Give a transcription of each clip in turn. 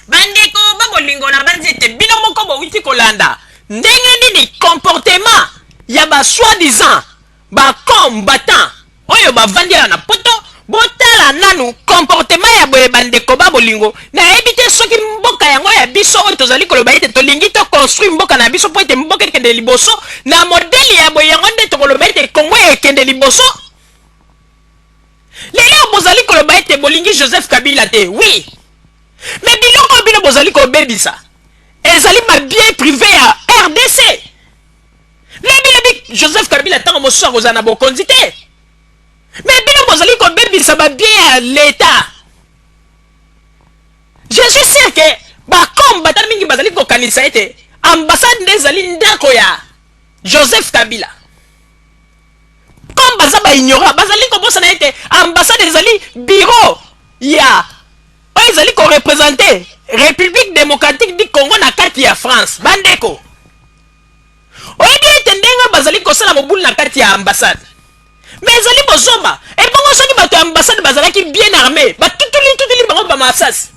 Bandeko ba bolingo, nabanzi ete bino moko bowuti kolanda ndenge nini comportement ya ba soi-disant ba combattants oyo bavandi awa na poto. Botala nanu comportement ya boye. Bandeko ba bolingo, nayebi te soki mboka yango ya biso oyo tozali koloba ete tolingi to construire mboka na biso mpo ete mboka ekende liboso, na modèle ya boye yango nde tokoloba ete Kongo ekende liboso. Lelo bozali koloba ete bolingi Joseph Kabila te, oui, mais biloko oyo bino bozali kobebisa ezali ba bien privé ya RDC. Lobi lobi Joseph Kabila ntango mosusu akozala na bokonzi te, mais bino bozali kobebisa ba bien ya l'État. Je suis sûr que bacombattants mingi bazali kokanisa ete ambassade nde ezali ndako ya Joseph Kabila. Comme baza baignorant, bazali kobosana ete ambassade ezali bureau ya oyo ezali koreprésenter République démocratique du Congo na kati ya France. Bandeko, oyebi ete ndenge bazali kosala mobulu na kati ya ambassade, mais ezali bozomba. Ebongo soki bato ya ambassade bazalaki bien armé, batutuli tutuli bango bamasasi,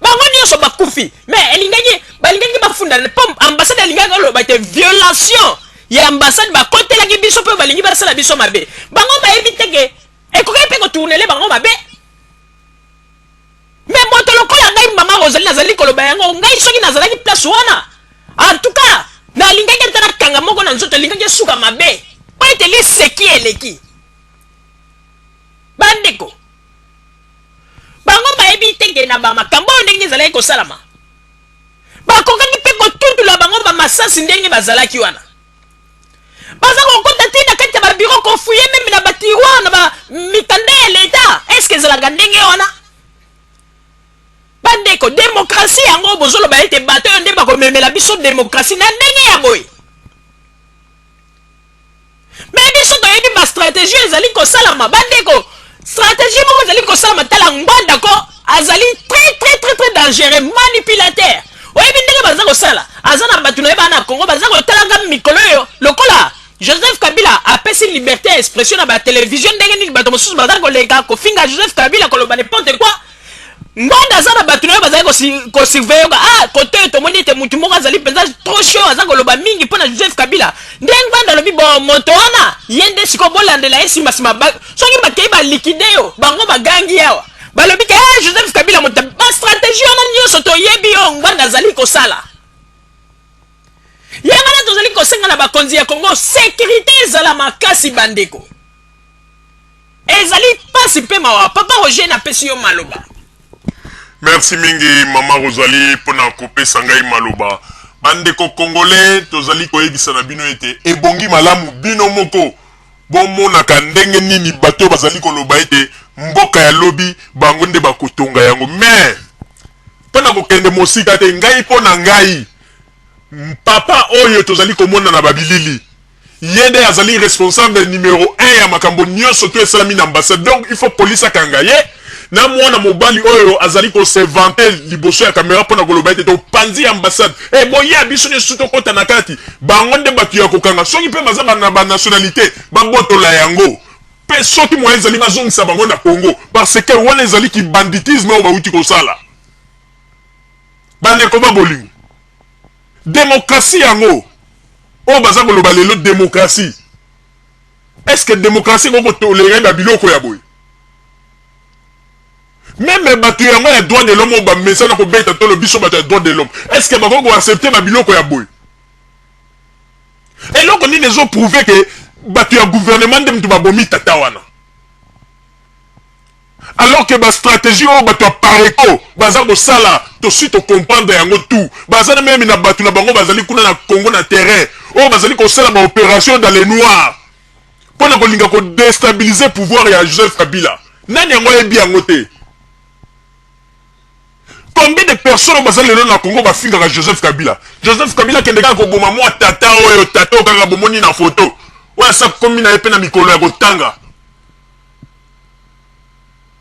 bango nyonso bakufi, mais elingaki balingaki bafunda mpo ambassade alingaki oloba te violation ya ambassade, bakotelaki biso mpe balingi basala biso mabe. Bango bayebi te ke ekokaki mpe kotourner bango mabe. Mais moto lokola ngai, mama Rosalie, nazali koloba yango, ngai soki nazalaki place wana, en tout cas nalingaki ata nakanga moko na nzoto, elingaki esuka mabe po ete liseki eleki. Bandeko, bango bayebi teke na bamakambo oyo ndenge ezalaki kosalama, bakokaki mpe kotutula bango bamasasi ndenge bazalaki wana. Baza kokota te na kati ya babureau, kofouiller même na batiroir, na bamikanda ya leta. Est-ce ezalaka ndenge wana? Bandeko, démocratie yango bozoloba ete bato oyo nde bakomemela biso démocratie na ndenge ya boye, mais biso toyebi bastratégie ezali kosalama. Bandeko, stratégie moko ezali kosalama. Tala Ngbanda ko azali très très très très dangereux manipulateur. Oyebi ndenge baza kosala, aza na bato na ye baa na Congo, baza kotalaka mikolo oyo lokola Joseph Kabila apesi liberté ya expression na batelevizio, ndenge nini bato mosusu baza koleka kofinga Joseph Kabila, koloba n'importe quoi. Ngbanda aza na bato na ye bazali kosurveiller. Ah, kote oyo tomoni ete motu moko azali mpenza trop chaud, aza koloba mingi mpo na Joseph Kabila. Nde Ngbanda alobi: "Bon, moto wana ye nde sikoyo bolandela ye nsima." Soki bakei baliquider yo, bango bagangi awa, balobi ke eh, Joseph Kabila moto. Bastratégie wana nyonso toyebi yo Ngbanda azali kosala yango wana. Tozali kosenga na bakonzi ya Kongo, sécurité ezala makasi. Bandeko, ezali mpasi mpe mawa. Papa Roger, napesi yo maloba. Merci mingi, mama Rosalie, mpona kopesa ngai maloba. Bandeko congolais, tozali koyebisa na bino ete ebongi malamu bino moko bomonaka ndenge nini bato oyo bazali koloba ete mboka ya lobi bango nde bakotonga yango. Mais mpona kokende mosika te, ngai, mpo na ngai, papa oyo tozali komona na babilili, ye nde azali responsable numéro 1 ya makambo nyonso to esalami na ambassade. Donc il faut police akanga ye na mwana mobali oyo azali kose vanter liboso ya kamera mpona koloba ete topanzi ambassade. E boya, biso nyonso tokɔta na kati. Bango nde bato ya kokanga. Soki mpe baza na banationalité, babotola yango, mpe soki moyen ezali, bazongisa bango na Congo, parce que wana ezali kibanditisme oyo bauti kosala. Bandeko ba bolingo, démocratie yango oyo baza koloba lelo, démocratie, est ce que démocratie ekoki kotolérer babiloko ya boye? Même bato yango ya droit de l'homme oyo bamesana kobeta tolo, biso bato ya droit de l'homme, est ce que bakoki koaccepter babiloko ya boye? Eloko nini ezoprouver ke bato ya gouvernement nde moto babomi tata wana, alors que bastratégie oyo bato ya Apareco baza kosala, tosi tocomprendre yango tout. Baza na même na bato na bango bazali kuna na Congo, na terrain, oyo bazali kosala baopération dans le noir mpo na kolinga kodéstabiliser pouvoir ya Joseph Kabila. Nani yango ayebi yango te? Combien de personnes oyo baza lelo na Congo bafingaka Joseph Kabila? Joseph Kabila akende kaka koboma mwa tata oyo, tata oyo kaka bomoni na foto oyo, asa komi na ye mpe na mikolo ya kotanga.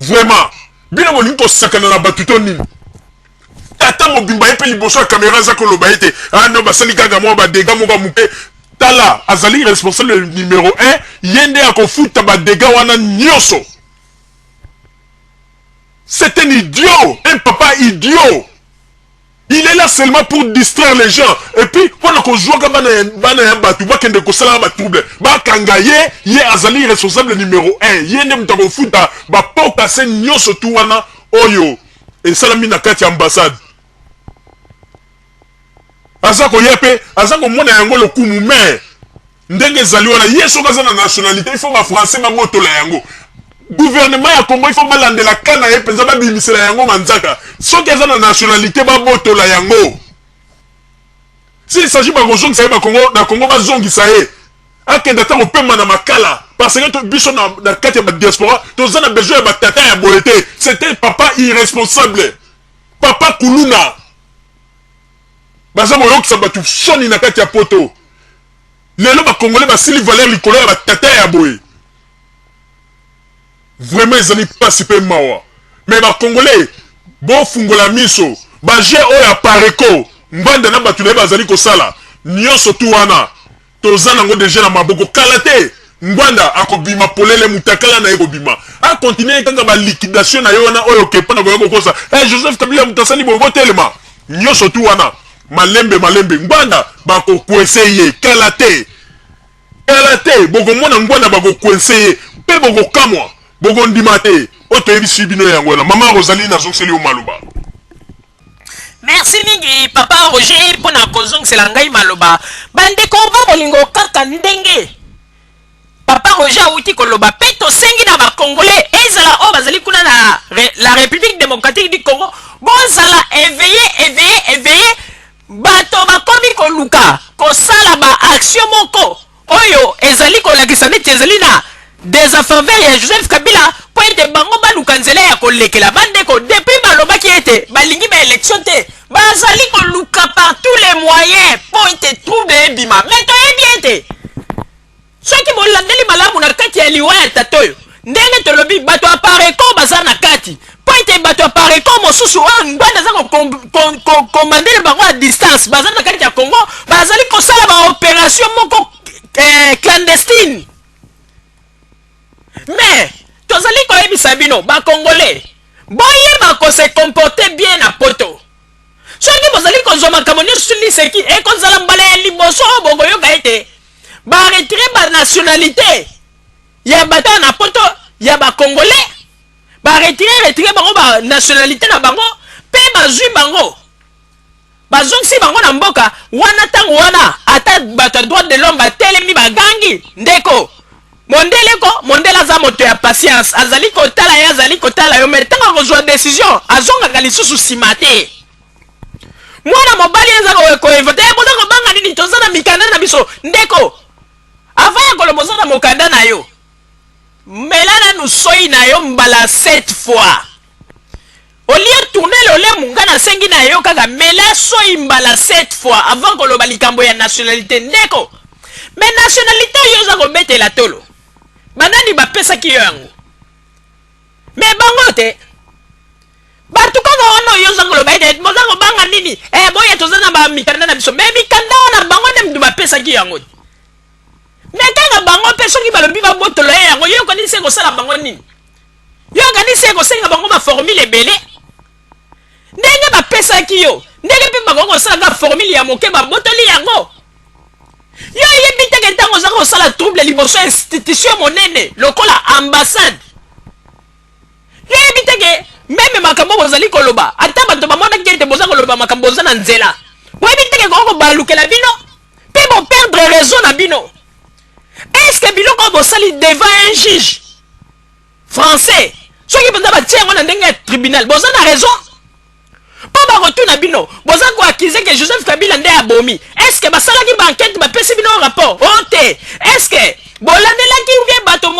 Vraiment, bino bolingi kosakana na bato to nini? Tata mobimba ye mpe liboso ya kamera aza koloba ete ah non, basali kaka mwa badégâts moko ya moke. Tala, azali responsable numéro 1, ye nde akofuta badégâts wana nyonso. C'est un idiot, un papa idiot. Il est là seulement pour distraire les gens et puis pona kozwaka bana ya bana ya batu bakende kosalaka ba trouble bakanga ye ye azali responsable numero 1 ye nde moto akofuta ba pots cassés nyonso tu wana oyo esalami na kati ya ambassade. Aza koya pe aza komona yango lokumu mais ndenge ezali wana ye soki aza na nationalite il faut ba français babotola yango. Gouvernement ya Congo il faut balandela cas na ye penza babimisela yango manzaka. Soki aza na nationalite babotola yango. S'il s'agit bakozongisa ye ba Congo na Congo bazongisa ye. Akende ata kopema na makala parce que to biso na, na kati ya ba diaspora toza na besoin ya ba tata ya boye te. C'était papa irresponsable. Papa kuluna. Baza koyokisa batu soni na kati ya poto. Lelo ba congolais basili valeur likolo ya ba tata ya boye. Vraiment ezali pasi pe mawa. Mais ba congolais bofungola miso. Ba jeux oyo ya Pareco, Ngbanda na batu na ye bazali kosala, nionso tout wana toza nango dejà na maboko. Kala te Ngbanda akobima polele, mutakala na ye ekobima. A continuer kaka ba liquidation na ye wana oyo ke pona koya kokosa eh Joseph Kabila mutu asali boye botelema. Nionso tout wana malembe malembe Ngbanda bako coincer ye kala te. Kala te bokomona Ngbanda bako coincer ye pe bokokamwa, bokondima te oyo toyebisi bino yango wana. Mama Rosalie nazongiseli yo maloba. Merci mingi papa Roger pona kozongisela ngai maloba. Bandeko ba bolingo kaka ndenge papa Roger awuti koloba pe tosengi na ba congolais ezala oyo bazali kuna na la Republique democratique du Congo bozala eveille eveille eveille bato bakomi koluka kosala ba action moko oyo ezali kolakisa neti ezali na desafaveur ya Joseph Kabila mpo ete bango baluka nzela ya kolekela. Bandeko, depuis balobaki ete balingi ba election te, bazali koluka par tous les moyens mpo ete trouble ebima. Mais toyebi ete soki bolandeli malamu na kati ya liwa ya tata oyo, ndenge tolobi bato ya Apareco baza na kati, mpo ete bato ya Apareco mosusu oyo Ngbanda aza kokomandele bango à distance baza na kati ya Congo, bazali kosala ba operation moko clandestine. Mais tozali koyebisa bino ba Congolais, boyeba ko se comporter bien na poto. Soki bozali kozwa makambo nyonso liseki, ekozala mbala ya liboso oyo bokoyoka ete ba retirer ba nationalite ya bato na poto ya ba Congolais, ba retirer retirer bango ba nationalite na bango pe bazwi bango bazongisi bango na mboka wana. Ntango wana ata bato ya droit de l'homme batelemi bagangi, ndeko mondele ko mondele aza moto ya patience, azali kotala ye, azali kotala yo, mais ntango akozwa decision azongaka lisusu nsima te. Mwana mobali aza koinvente, boza kobanga nini? Toza na mikanda na biso. Ndeko, avant ya koloba oza na mokanda na yo, mela nanu soyi na yo mbala 7 fois. Olie tourner lolemu, nga nasengi na yo kaka mela soyi mbala 7 fois avant koloba likambo ya nationalite. Ndeko, mais nationalite oyo oza kobetela tolo, banani bapesaki yo yango? Mais bango te. Bato kaka wana oyo oza koloba ete boza kobanga nini? Boya toza na ba mikanda na biso. Mais mikanda wana bango nde mutu bapesaki yango te. Mais kaka bango pe soki balobi babotola ye yango, yo okanisi ekosala bango nini? Yo okanisi ekosenga bango ba formule ebele? Ndenge bapesaki yo, ndenge pe bakoki kosala kaka formule ya moke babotoli yango. Yo oyebi te ke ntango oza kosala trouble liboso ya institution monene lokola ambassade, yo oyebi te ke meme makambo bozali koloba, ata bato bamonaki ete boza koloba makambo boza na nzela, boyebi te ke ekoki kobalukela bino pe bo perdre raison na bino. Est-ce que biloko oyo bosali devant un juge français, soki mpenza batie yango na ndenge ya tribunal, boza na raison? Mpo bakotuna bino, boza ko accuser que Joseph Kabila nde abomi. Est-ce que basalaki ba enquête, bapesi bino rapport? Oh te. Est-ce que bolandelaki ou bien bato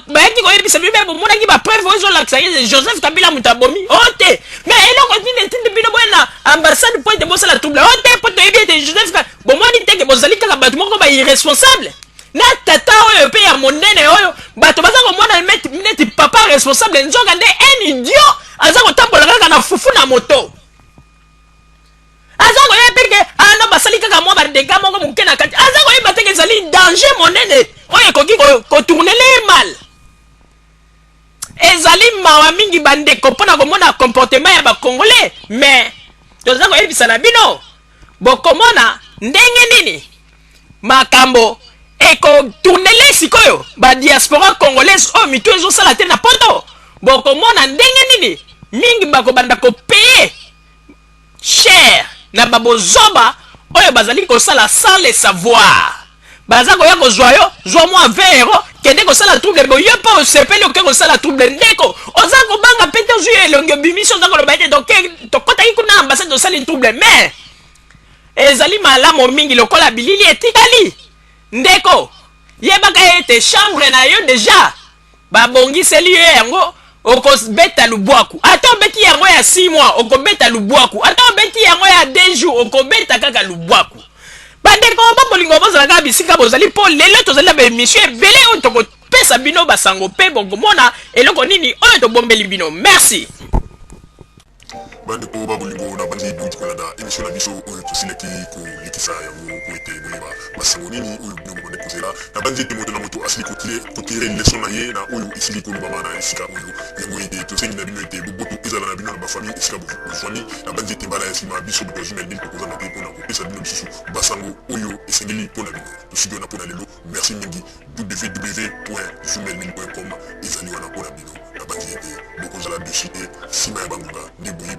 bayaki koyebisa bino, bien bomonaki ba preuve oyo ezolakisa que Joseph Kabila moto abomi? Oh te. Mais eloko nini etindi bino boya na ambassade mpo ete bosala trouble? Oh te, mpo toyebi ete Joseph Kabila, bomoni te ke bozali kaka bato moko ba irresponsable. Na tata oyo pe ya monene oyo bato baza komona neti papa responsable, nzoka nde un idiot aza kotambola kaka na fufu na moto. Aza koyeba te ke ah non, basali kaka mwa ba dégâts moko moke na kati. Aza koyeba te ke ezali danger monene oyo ekoki kotourner ye mal. Ezali mawa mingi bandeko mpona komona comportement ya ba Congolais, mais Toza koyebisa na bino, bokomona ndenge nini makambo ekotournele sikoyo ba diaspora congolaise oyo mitu ezosala te na poto. Bokomona ndenge nini mingi bakobanda kopaye cher na babozoba oyo bazali kosala sans le savoir. Baza koya kozwa yo, zwa mwa 20 euro, kende kosala trouble. Boye mpe osepeli, oke kosala trouble. Ndeko, oza kobanga mpe te, ozwi elongi obimisi, oza koloba ete tokɔtaki kuna ambassade, osali trouble. Mais ezali malamu mingi lokola bilili etikali. Ndeko, yebaka ete chambre na yo déjà babongiseli yo yango. Okobeta lubwaku, ata obeti yango ya 6 mois, okobeta lubwaku, ata obeti yango ya 2 jours, okobeta kaka lubwaku. Bandeko babolingo, bozala kaka bisika bozali, mpo lelo tozali na baémission ebele oyo tokopesa bino basango, mpe bokomona eloko nini oyo tobombeli bino. Merci. Bandeko babolingo, na bandi bouti kolanda émission na biso oyo tosilaki kolekisa yango po ete boyeba basango nini oyo bino bobande kozela. Na bandi ete moto na moto asili kotirer leçon na ye na oyo esili kolobama na esika oyo yango, ete tosengi na bino ete boboto ezala na bino na bafamille esika bozwami. Na bandi ete mbala ya nsima, biso bato ya Zumelmil tokozanga te mpona kopesa bino lisusu basango oyo esengeli mpona bino. Tosuki wana mpona lelo. Merci mingi. www.zumelmil.com ezali wana mpona bino. Na bandi ete bokozala déçus te nsima ya bangonga nde boye.